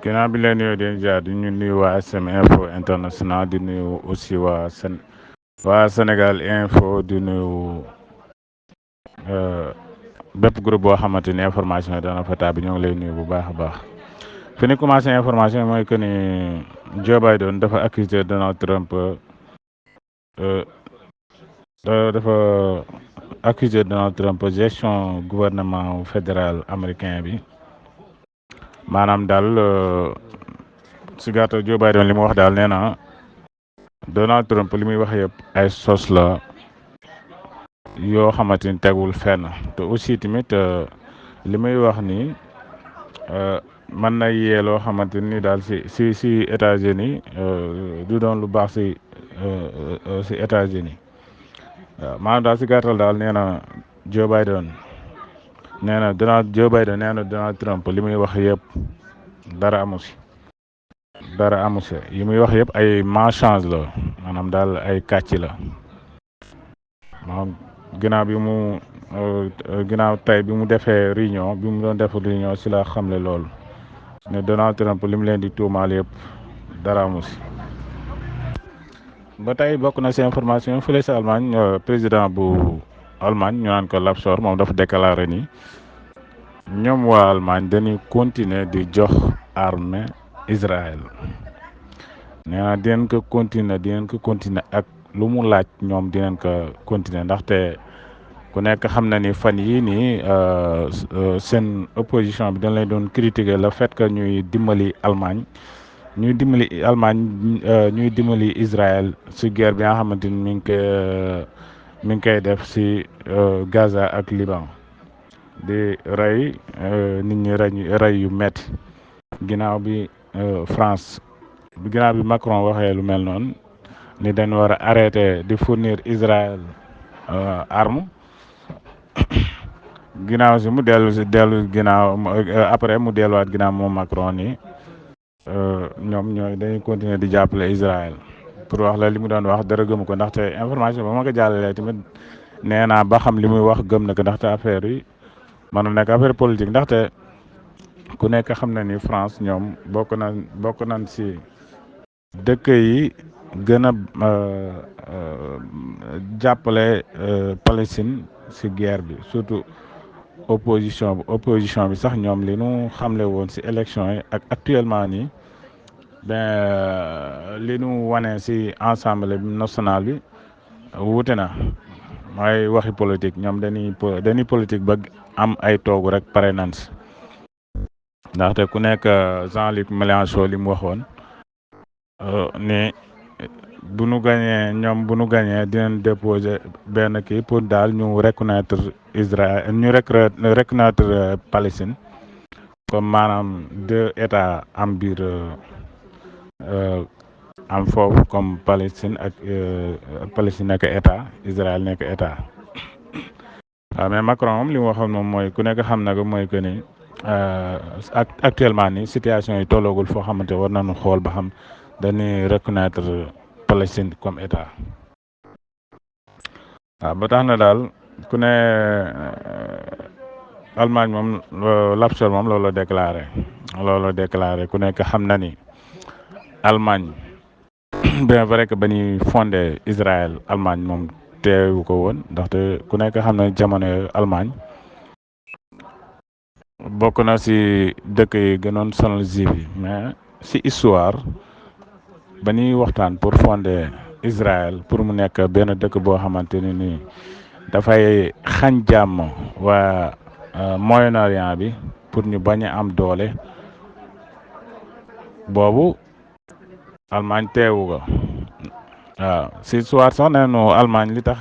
ginnaaw bi leen nuyoo di jaar di ñu nuyu waa SM Info International di nuyu aussi waa Sénégal Info di nuyu bépp groupe boo xamante ni information yi dana fa tàbbi ñoo ngi lay nuyu bu baax a baax. fi ñu commencé information mooy que ni Joe Biden dafa accusé Donald Trump dafa accusé Donald Trump gestion gouvernement fédéral américain bi maanaam daal si gàttal Joe Biden li mu wax daal nee na Donald Trump li muy wax yëpp ay sos la yoo xamante ni tegul fenn te aussi tamit li muy wax ni mën na yee loo xamante ni daal si États-Unis du doon lu baax si États-Unis waaw maanaam daal si gàttal daal nee na Joe Biden nee na Donald Trump li muy wax yëpp dara amu si yi muy wax yëpp ay mensonge la maanaam daal ay kàcc la maanaam ginnaaw tey bi mu defee réunion bi mu doon def réunion si la xamle loolu ne Donald Trump li mu leen di tuumaal yëpp dara amu si ba tey bokk na si information fële si Allemagne président bu Allemagne ñu naan ko Lapsor moom dafa déclaré ni ñoom waa Allemagne dañuy continuer di jox armée Israël nee na dinañ ko continuer ak lu mu laaj ñoom dinañ ko continuer ndaxte ku nekk xam na ni fan yii nii seen opposition bi dañ lay doon critiquer le fait que ñuy dimbali Allemagne ñuy dimbali Israël si guerre bi nga xamante ni mi ngi koy def si Gaza ak Liban di rey nit ñi rey yu metti ginnaaw bi Macron waxee lu mel noonu ni dañ war a arrêter di fournir Israël arme ginnaaw si mu dellu ginnaaw après mu delluwaat ginnaaw moom Macron ni ñoom dañuy continuer di jàppale Israël pour wax la li mu doon wax dara gëmu ko ndaxte information ba ma ko jàllalee tamit nee naa ba xam li muy wax gëm na ko ndaxte affaire yi mënul nekk affaire politique ndaxte ku nekk xam na ni France ñoom bokk nañ si dëkk yi gën a jàppale Palestine si guerre bi surtout opposition bi sax ñoom li nu xamle woon si élection yi ak actuellement nii li nu wane si Assemblée nationale bi wuute na mooy waxi politique ñoom dañuy politique ba am ay toogu rek pare nan si ndaxte ku nekk Jean-Luc Mélenchon li mu waxoon ni bu nu gañee dinañ déposer benn kii pour daal ñu reconnaître Israël ñu reconnaître Palestine comme maanaam deux états am biir am foofu comme Palestine ak Palestine nekk état Israël nekk état waaw mais Macron moom li mu waxoon moom mooy ku nekk xam na ko mooy que ni actuellement ni situation yi tolloogul foo xamante war nañu xool ba xam dañuy reconnaître Palestine comme état waaw ba tax na daal ku ne Allemagne moom Lapsor moom loolu déclaré ku nekk xam na ni Allemagne bien vrai que ba ñuy fondé Israël Allemagne moom teewu ko woon ndaxte ku nekk xam na jamono yooyu Allemagne bokk na si dëkk yi gënoon sonal juif yi mais si histoire ba ñuy waxtaan pour fonder Israël pour mu nekk benn dëkk boo xamante ni nii dafay xañ jàmm waa Moyen-Orient bi pour ñu bañ a am doole boobu Allemagne teewu ko waaw si histoire sax nee nañu Allemagne li tax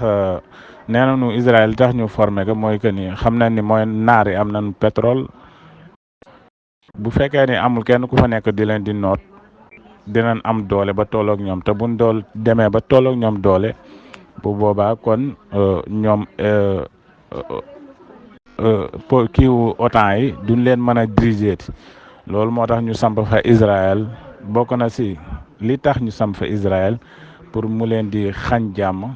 nee nañu Israël li tax ñu formé ko mooy que ni xam nañ ni mooy naar yi am nañu pétrole bu fekkee ni amul kenn ku fa nekk di leen di noot dinañ am doole ba tolloog ñoom te buñ demee ba tolloog ñoom doole bu boobaa kon ñoom kiiwu OTAN yi duñ leen mën a diriger loolu moo tax ñu samp fa Israël bokk na si li tax ñu samp fa Israël pour mu leen di xañ jàmm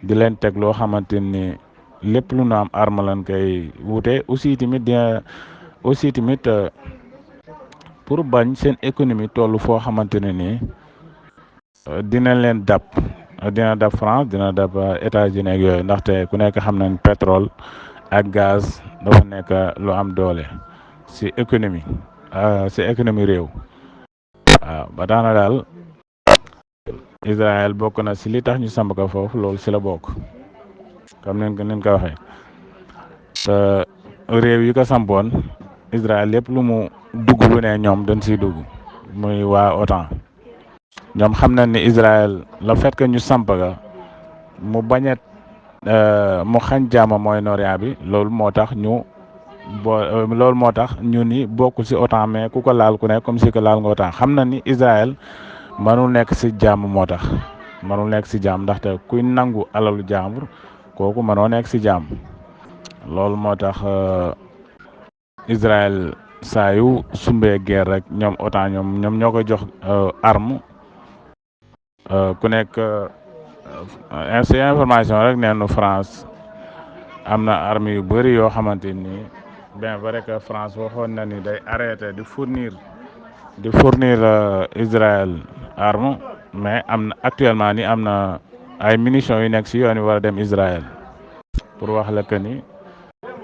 di leen teg loo xamante ni lépp lu nu am arme lañ koy wute aussi tamit pour bañ seen économie toll foo xamante ne nii dina leen dab dina dab France dina dab États-Unis ak yooyu ndaxte ku nekk xam nañ pétrole ak gaz dafa nekk lu am doole si économie réew waaw ba tax na daal Israël bokk na si li tax ñu samp ko foofu loolu si la bokk comme nin ko waxee te réew yi ko sampoon Israël lépp lu mu dugg lu ne ñoom dañ siy dugg muy waa OTAN ñoom xam nañ ni Israël le fait que ñu samp ga mu bañ a mu xañ jaama Moyen-Orient bi loolu moo tax loolu moo tax ñu ni bokkul si OTAN mais ku ko laal ku ne comme si que laal nga OTAN xam na ni Israël mënul nekk si jàmm moo tax mënul nekk si jàmm ndaxte kuy nangu alalu jàmbur kooku mënoo nekk si jàmm loolu moo tax Israël saa yu sumbee guerre rek ñoom OTAN ñoom ñoo koy jox arme ku nekk si information rek neenu France am na armes yu bëri yoo xamante ni bien vrai que France waxoon na ni day arrêté di fournir Israël arme mais am na actuellement ni am na ay munitions yu nekk si yoon wi war a dem Israël pour wax la que ni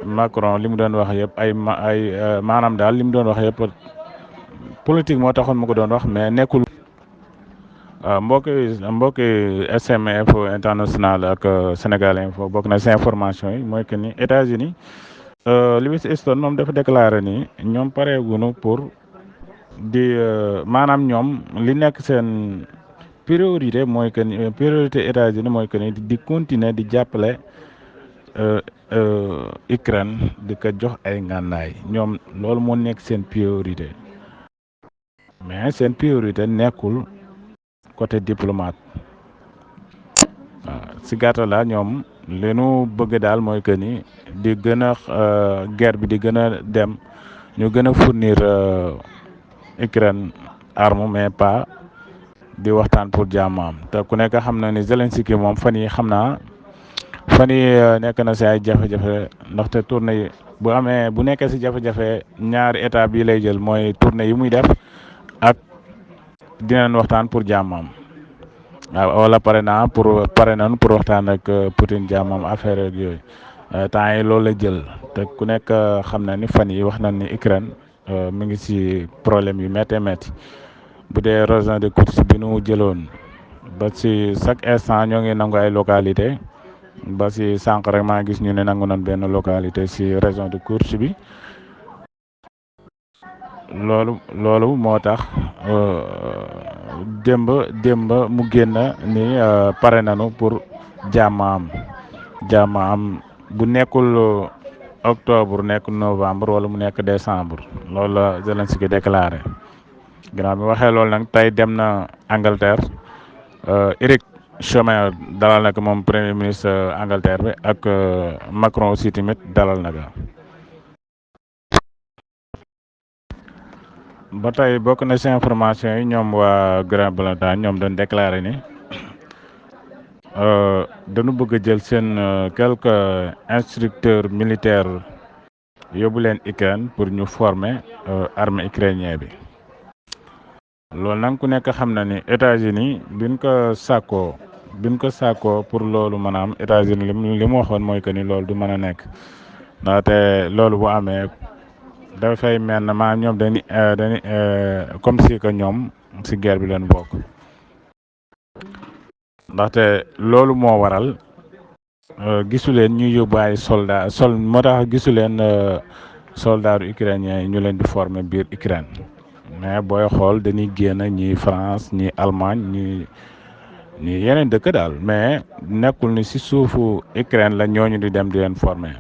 Macron li mu doon wax yëpp maanaam daal li mu doon wax yëpp politique moo taxoon mu ko doon wax mais nekkul. mbokki SM Info International ak Sénégal Info bokk na si information yi mooy que ni États-Unis Louis Easton moom dafa déclaré ni ñoom pareegunu pour di maanaam ñoom li nekk seen priorité mooy que ni priorité États-Unis mooy que ni di continuer di jàppale Ukraine di ko jox ay ngànnaay ñoom loolu moo nekk seen priorité mais seen priorité nekkul côté diplomate waaw si gàttal la ñoom li nu bëgg daal mooy que ni di gën a guerre bi di gën a dem ñu gën a fournir Ukraine arme mais pas di waxtaan pour jàmm am te ku nekk xam na ni Zelensky moom fan yi nekk na si ay jafe-jafe ndaxte tournée yi bu nekkee si jafe-jafe ñaari état bi lay jël mooy tournée yi muy def ak dinañ waxtaan pour jàmm am waaw wala pare nañu pour waxtaan ak Poutine jàmmam affaire ak yooyu temps yi loolu la jël te ku nekk xam na ni fan yi wax nañ ni Ukraine mi ngi si problème yu méttee métti bu dee région de Kursk bi nu jëloon ba si chaque instant ñoo ngi nangu ay localité ba si sànq rek maa gis ñu ne nangu nañ benn localité si région de Kursk bi loolu moo tax démb mu génn ni pare nañu pour jàmm am bu nekkul octobre nekk novembre wala mu nekk décembre loolu la Zelensky déclaré ginnaaw bi waxee loolu nag tey dem na Angleterre Eric Schumer dalal na ko moom premier ministre Angleterre bi ak Macron aussi tamit dalal na ko. ba tey bokk na si information yi ñoom waa Grande-Bretagne ñoom dañ déclaré ni dañu bëgg a jël seen quelques instructeurs militaires yóbbu leen Ukraine pour ñu former armée ukrainien bi loolu nag ku nekk xam na ni États-Unis biñ ko sàkkoo pour loolu maanaam États-Unis li mu waxoon mooy que ni loolu du mën a nekk ndaxte loolu bu amee dafay mel ne maanaam ñoom dañuy comme si que ñoom si guerre bi leen bokk ndaxte loolu moo waral gisu leen ñuy yóbbu ay moo tax gisu leen soldats ukrainiens yi ñu leen di former biir Ukraine mais booy xool dañuy génn ñi France ñi Allemagne ñi yeneen dëkk daal mais nekkul ni si suufu Ukraine la ñooñu di dem di leen former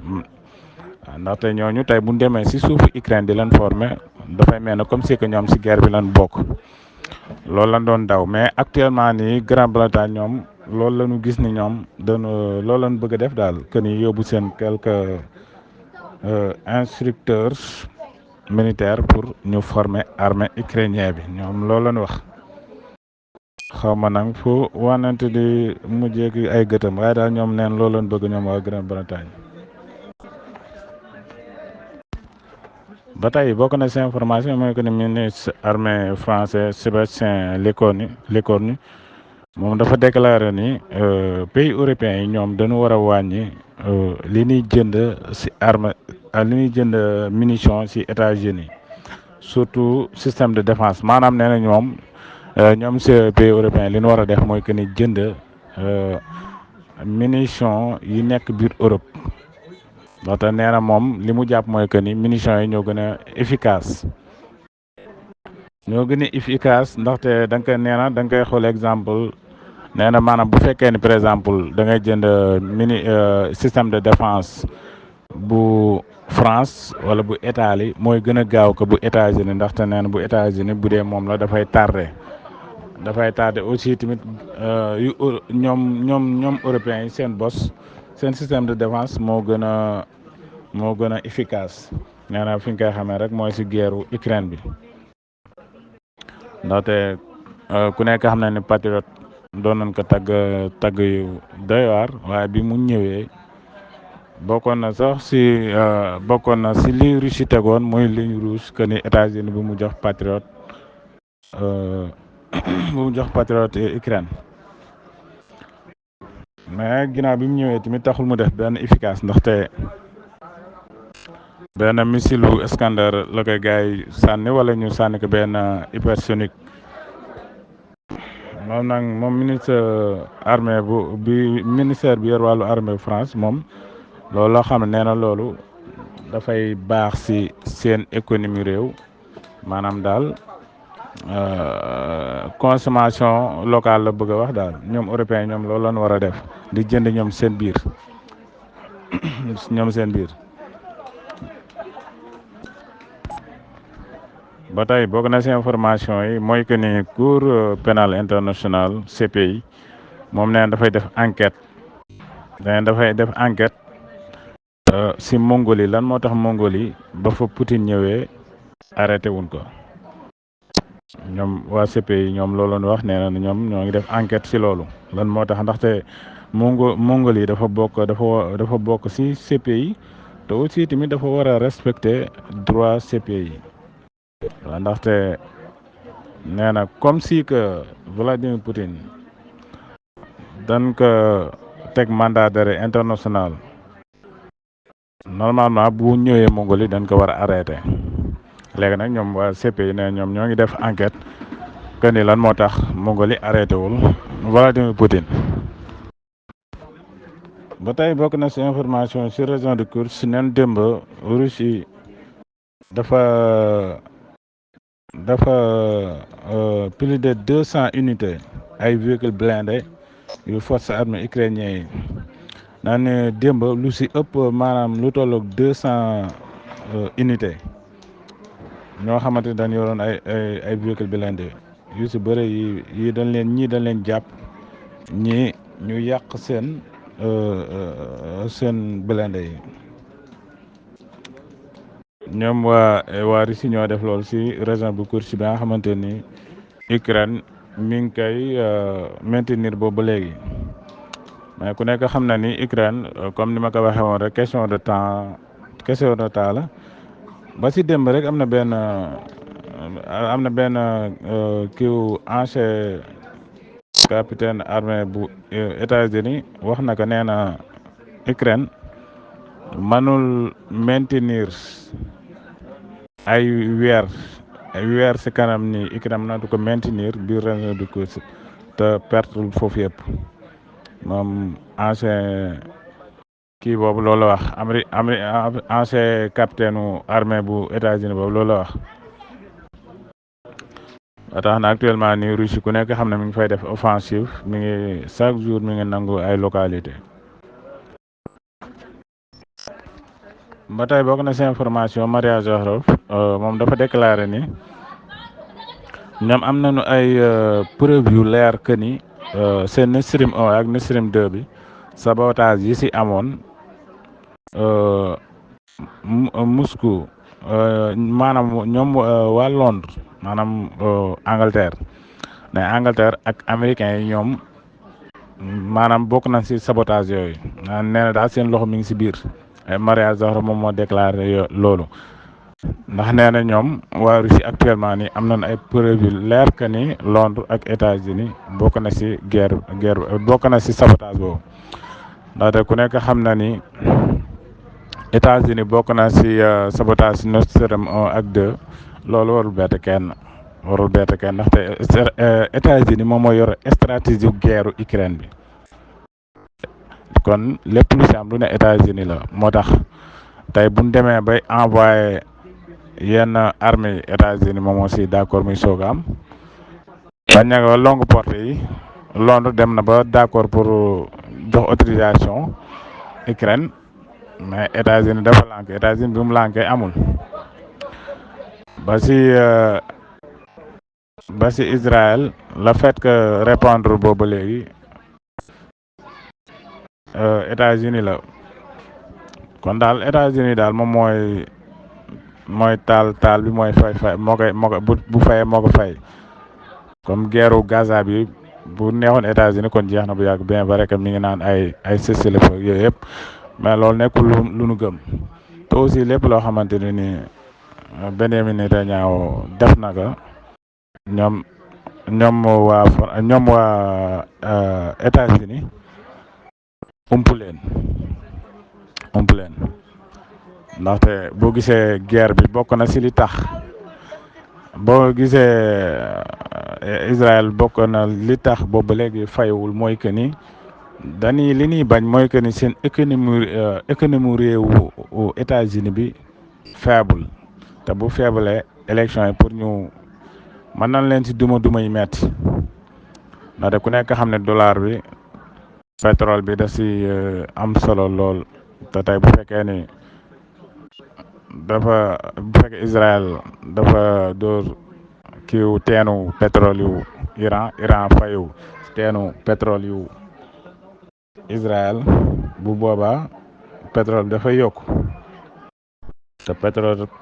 ndaxte ñooñu tey bu ñu demee si suufu Ukraine di leen former dafay mel ne comme si que ñoom si guerre bi lan bokk loolu lañ doon daw mais actuellement nii Grande-Bretagne ñoom loolu la ñu gis ni ñoom loolu lañ bëgg a def daal que ni yóbbu seen quelques instructeurs militaires pour ñu former armée ukrainien bi ñoom loolu lañ wax xaw ma nag fu wanante di mujjee ki ay gëtam waaye daal ñoom neen loolu lañ bëgg ñoom waa Grande-Bretagne ba tey bokk na si information mooy que ni ministre armée français Sébastien Lecornu moom dafa déclaré ni pays européens yi ñoom dañu war a wàññi li ñuy jënd si arme li ñuy jënd munition si États-Unis surtout système de défense maanaam nee na ñoom si pays européens li ñu war a def mooy que ni jënd munition yi nekk biir Europe. ndaxte nee na moom li mu jàpp mooy que ni munitions yi ñoo gën a efficace ndaxte da nga koy nee na da nga koy xool exemple nee na maanaam bu fekkee ni par exemple da ngay jënd système de défense bu France wala bu Italie mooy gën a gaaw ko bu États-Unis ndaxte nee na bu États-Unis bu dee moom la dafay tardé aussi tamit yu ñoom européens yi seen bos seen système de défense moo gën a efficace nee na fi ñu koy xamee rek mooy si guerru Ukraine bi ndaxte ku nekk xam na ni patriote doon nañ ko tagg yu doy waar waaye bi mu ñëwee bokkoon na si li Russie tegoon mooy ligne rouge que ni États-Unis bu mu jox patriote Ukraine mais ginnaaw bi mu ñëwee tamit taxul mu def benn efficace ndaxte benn missile Iskander la koy gars yi sànni wala ñu sànni ko benn hypersonique moom ministre armée ministère bi yor wàllu armée France moom loolu loo xam ne nee na loolu dafay baax si seen économie réew maanaam daal consommation locale la bëgg a wax daal ñoom européens ñoom loolu lañ war a def di jënd ñoom seen biir ba tey bokk na si information yi mooy que ni cour pénal international CPI moom nee na dafay def enquête si Mongolie lan moo tax Mongolie ba fa Poutine ñëwee arrêté wuñ ko ñoom waa CPI ñoom loolu wax nee na ñoom ñoo ngi def enquête si loolu lan moo tax ndaxte Mongolie dafa bokk si CPI te aussi tamit dafa war a respecter droit CPI waaw ndaxte nee na comme si que Vladimir Poutine dañ ko teg mandat d'arrêt international normalement bu ñëwee Mongolie dañ ko war a arrêté léegi nag ñoom waa CPI ne ñoom ñoo ngi def enquête que ni lan moo tax Mongolie arrêté wul Vladimir Poutine. ba tey bokk na si information si région de Kursk neen démb Russie dafa plus de 200 unités ay véhicules blindés yu force armée ukrainien yi naan ne démb lu si ëpp maanaam lu tolloog 200 unités ñoo xamante dañ yoroon ay véhicules blindés yu si bëre yi dañ leen jàpp ñi ñu yàq seen blindé yi ñoom waa Russie ñoo def loolu si région bu Kursk bi nga xamante ni Ukraine mi ngi koy maintenir boobu ba léegi mais ku nekk xam na ni Ukraine comme ni ma ko waxee woon rek question de temps la ba si démb rek am na benn kiiw ancien capitaine armée bu États-Unis wax na ko nee na Ukraine mënul maintenir ay weer si kanam ni Ukraine mënatu ko maintenir biir région du Kursk te perte foofu yëpp moom ancien kii boobu loolu la wax ancien capitaine armée bu États-Unis boobu loolu la wax. ba tax na actuellement nii Russie ku nekk xam ne mi ngi fay def offensive mi ngi chaque jour mi ngi nangu ay localité ba tey bokk na si information Maria Zakharov moom dafa déclaré ni ñoom am nañu ay preuve yu leer que ni seen Nord Stream 1 ak Nord Stream 2 bi sabotage yi si amoon Moscou maanaam ñoom waa Londres maanaam Angleterre ak américains yi ñoom maanaam bokk nañ si sabotage yooyu nee na daal seen loxo mi ngi si biir Maria Zakharov moom moo déclaré loolu ndax nee na ñoom waa Russie actuellement ni am nañ ay preuve yu leer que ni Londres ak États-Unis bokk na ci guerre bokk na ci sabotage boobu ndaxte ku nekk xam na ni États-Unis bokk na ci sabotage Nord Stream 1 ak 2 loolu warul bett kenn ndaxte États-Unis moom moo yor stratégie guerre Ukraine bi kon lépp lu ci am lu ne États-Unis la moo tax tey bu ñu demee bay envoyé yenn armée États-Unis moom aussi d'accord muy soog a am bañ na ko longue portée yi Londres dem na ba d'accord pour jox autorisation Ukraine mais États-Unis dafa lànk États-Unis bi mu lànkee amul ba si Israël le fait que répondre boobu léegi États-Unis la kon daal États-Unis daal moom mooy taal bi mooy fay moo koy bu fayee moo ko fay comme guerru Gaza bi bu neexoon États-Unis kon jeex na bu yàgg bien vrai que mi ngi naan ay cessez-le-feu yooyu yëpp mais loolu nekkul lu nu gëm te aussi lépp loo xamante ne ni Benyamin Netanyahu def na ko ñoom waa États-Unis ump leen ndaxte boo gisee guerre bi bokk na ci li tax boo gisee Israël bokk na li tax boobu léegi fayewul mooy que ni dañuy li ñuy bañ mooy que ni seen économie réewu États-Unis bi faible te bu faible élection yi pour ñu mën nañ leen ci duma yi metti ndaxte ku nekk xam ne dollar bi pétrole bi da ci am solo lool te tey bu fekkee ni bu fekkee Israël dafa dóor kiiw teenu pétrole yu Iran fayu teenu pétrole yu Israël bu boobaa pétrole bi dafay yokk te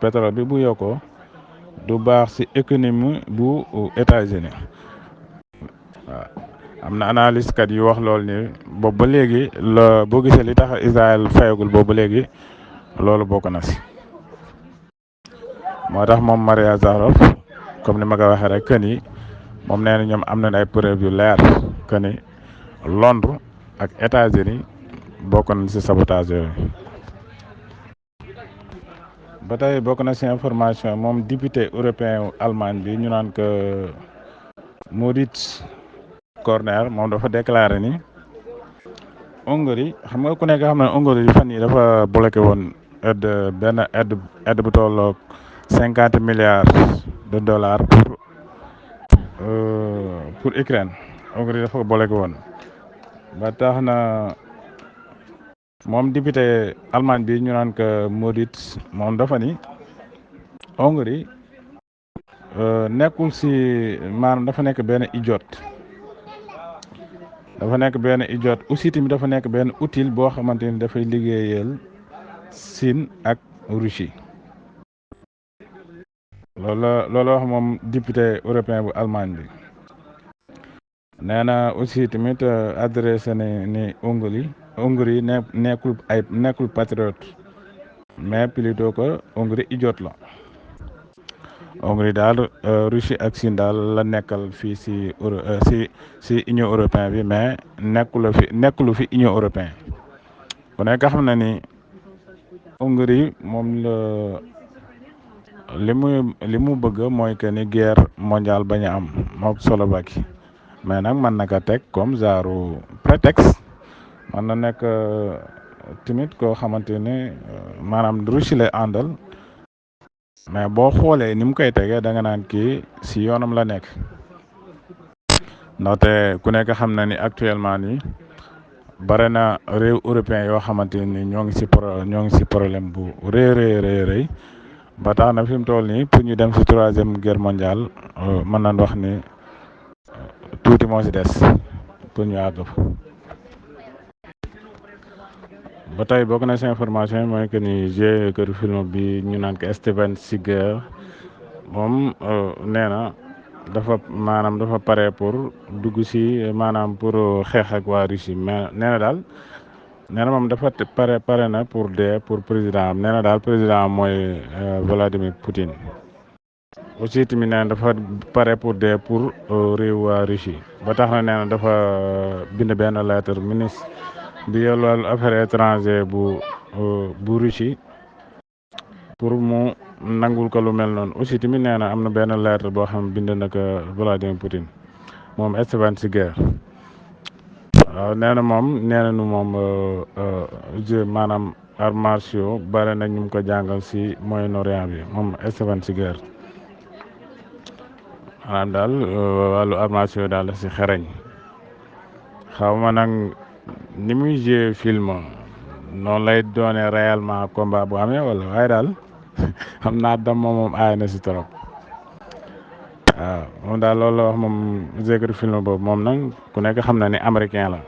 pétrole bi bu yokkoo du baax ci économie bu États-Unis waaw am na analyse kat yu wax loolu ni boobu ba léegi la boo gisee li tax Israël fayagul boobu ba léegi loolu bokk na ci moo tax moom Maria Zakharov comme ni ma ko waxee rek que ni moom nee na ñoom am nañ ay preuve yu leer que ni Londres ak États-Unis bokk nañ ci sabotage yooyu. ba tey bokk na ci information moom député européen Allemagne bi ñu naan que Moritz Corner moom dafa déclaré ni Hongrie xam nga ku nekk xam ne Hongrie fan yi dafa bloqué woon aide bu tolloog 50 milliards de dollars pour Ukraine Hongrie dafa bloqué woon ba tax na moom député Allemagne bi ñu naan que Moritz moom dafa ni Hongrie nekkul ci maanaam dafa nekk benn idiote aussi tamit dafa nekk benn outil boo xamante ni dafay liggéeyal Chine ak Russie loolu wax moom député européen bu Allemagne bi nee na aussi tamit adressé ni Hongrie nekkul patriote mais plutôt que Hongrie idiote la Hongrie daal Russie ak Chine daal la nekkal fii ci Union européenne bi mais nekkulu fi Union européenne ku nekk xam na ni Hongrie moom li mu bëgg mooy que ni guerre mondiale bañ a am mook Slovaquie mais nag mën na ko teg comme genre prétexte mën na nekk tamit koo xamante ne maanaam Russie lay àndal mais boo xoolee ni mu koy tegee da nga naan kii ci yoonam la nekk ndaxte ku nekk xam na ni actuellement nii bare na réew européen yoo xamante ni ñoo ngi ci problème bu rëy ba tax na fi mu toll nii pour ñu dem ci 3e guerre mondiale mën nañ wax ni tuuti moo ci des pour ñu àgg fa. ba tey bokk na ci information yi mooy que ni GIE kër film bi ñu naan ko Steven Seagal moom nee na dafa pare pour dugg ci maanaam pour xeex ak waa Russie mais nee na daal nee na moom dafa pare na pour dee pour président am nee na daal président am mooy Vladimir Poutine. aussi tamit nee na dafa pare pour dee pour réew waa Russie ba tax na nee na dafa bind benn lettre ministre bi yor wàllu affaires étrangères bu Russie pour mu nangul ko lu mel noonu aussi tamit nee na am na benn lettre boo xam bind na ko Vladimir Poutine moom Esteban Siger waaw nee na moom nee na nu moom maanaam arts martiaux bare na ñu ko jàngal si Moyen-Orient bi moom Esteban Siger maanaam daal wàllu arts martiaux daal si xereñ xaw ma nag ni muy jouer film noonu lay doone réellement combat bu amee wala waaye daal xam naa dam moom aay na si trop waaw moom daal loolu la wax moom zékri film boobu moom nag ku nekk xam na ni américain la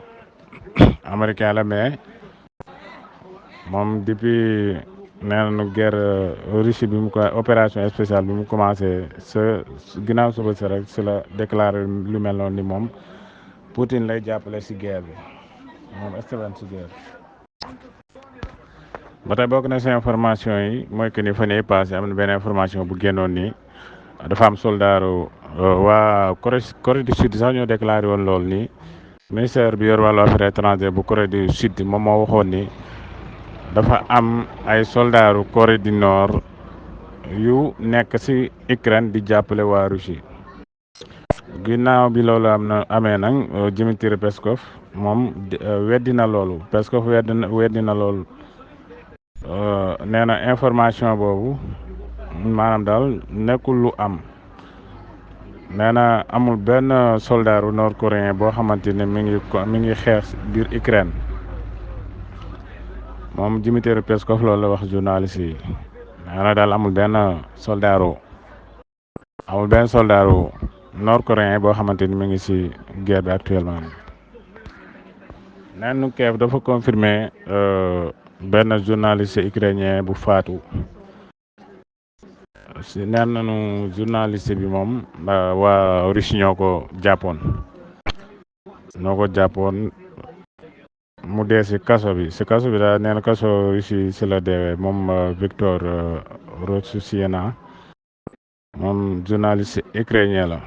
américain la mais moom depuis nee nañu guerre Russie bi mu ko opération spéciale bi mu commencé sa ginnaaw suba si rek si la déclaré lu mel noonu ni moom Poutine lay jàppale si guerre bi moom Esteban si guerre ba tey bokk na si information yi mooy que ni fan yii passé am na benn information bu génnoon nii dafa am soldaaru waa Corée du Sud sax ñoo déclaré woon loolu nii ministère bi yor wàllu affaires étrangères bu Corée du Sud moom moo waxoon ni dafa am ay soldaaru Corée du Nord yu nekk si Ukraine di jàppale waa Russie ginnaaw bi loolu amee nag Dmitry Peskov moom weddi na loolu Peskov weddi na loolu nee na information boobu maanaam daal nekkul lu am nee na amul benn soldaaru nord coréen boo xamante ne mi ngi xeex biir Ukraine moom Dmitry Peskov loolu la wax journaliste yi nee na daal amul benn soldaaru nord coréen boo xamante ni mi ngi ci guerre bi actuellement nee nu Kiev dafa confirmer benn journaliste ukrainien bu faatu si nee nañu journaliste bi moom waa Russie ñoo ko jàppoon mu dee si kaso bi daal nee na kaso Russie si la deewee moom Victor Rossiena moom journaliste ukrainien la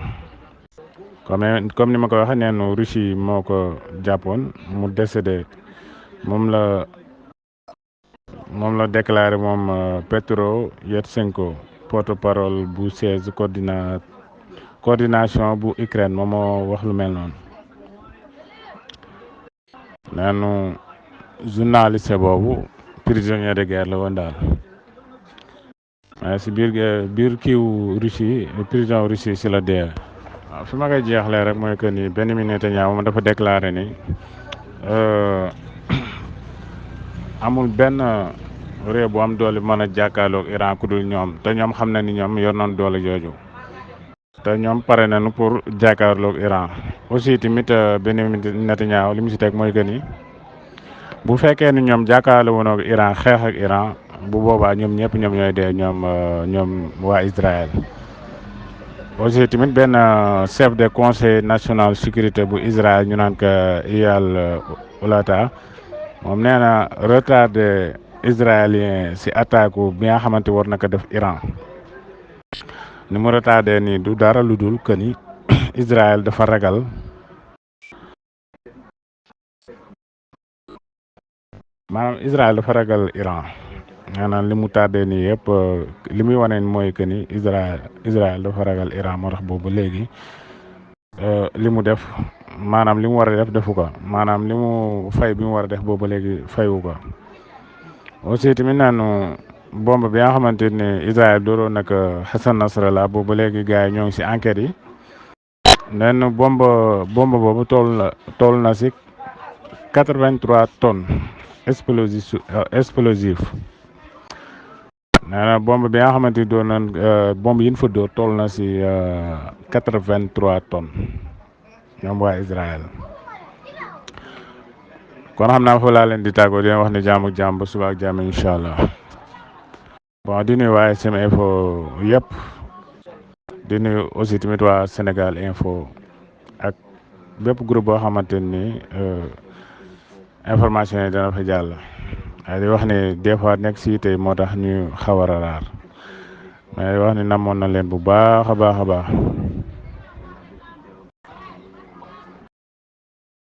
comme ni ma ko waxee nee na Russie moo ko jàppoon mu décédé moom la déclaré moom Petro Yetsenko porte-parole bu siège coordination bu Ukraine moom moo wax lu mel noonu neenu journaliste boobu prisonnier de guerre la woon daal mais si biir kiiw Russie prison Russie si la dee waaw fi ma koy jeexlee rek mooy que ni Benjamin Netanyahu moom dafa déclaré ni amul benn réew bu am doole mën a jàkkaarloog Iran ku dul ñoom te ñoom xam na ni ñoom yor nañ doole jooju te ñoom pare nañu pour jàkkaarloog Iran aussi tamit Benjamin Netanyahu li mu si teg mooy que ni bu fekkee ni ñoom jàkkaarloo woon ak Iran xeex ak Iran bu boobaa ñoom ñëpp ñoom ñooy dee ñoom waa Israël aussi tamit benn chef de conseil national sécurité bu Israël ñu naan ko Eyal Olata moom nee na retardé israélien si attaque bi nga xamante war na ko def Iran ni mu retardé nii du dara lu dul que ni Israël dafa ragal Iran maanaam li mu tardé nii yëpp li muy wane mooy que ni Israël dafa ragal Iran moo tax boobu léegi li mu def maanaam li mu war a def defu ko maanaam li mu fay bi mu war a def boobu léegi fayu ko aussi tamit naanu bombe bi nga xamante ne Israël dooroon nag Hassan Nasrallah boobu léegi gars yi ñoo ngi si enquête yi nee na bombe boobu toll na si 83 tonnes explosif nee na bombe bi nga xamante ni doon na bombe yi ñu fa dóor toll na si 83 tonnes ñoom waa Israël kon xam naa fa laa leen di tàggoo di leen wax ne jàmm ak jàmm ba suba ak jàmm incha allah bon di nuyu waa SM Info yëpp di nuyu aussi tamit waa Sénégal Info ak bépp groupe boo xamante ni information yi dana fa jàll waaye di wax ne des fois nekk si tey moo tax ñu xaw a raar mais wax ne namoon na leen bu baax a baax a baax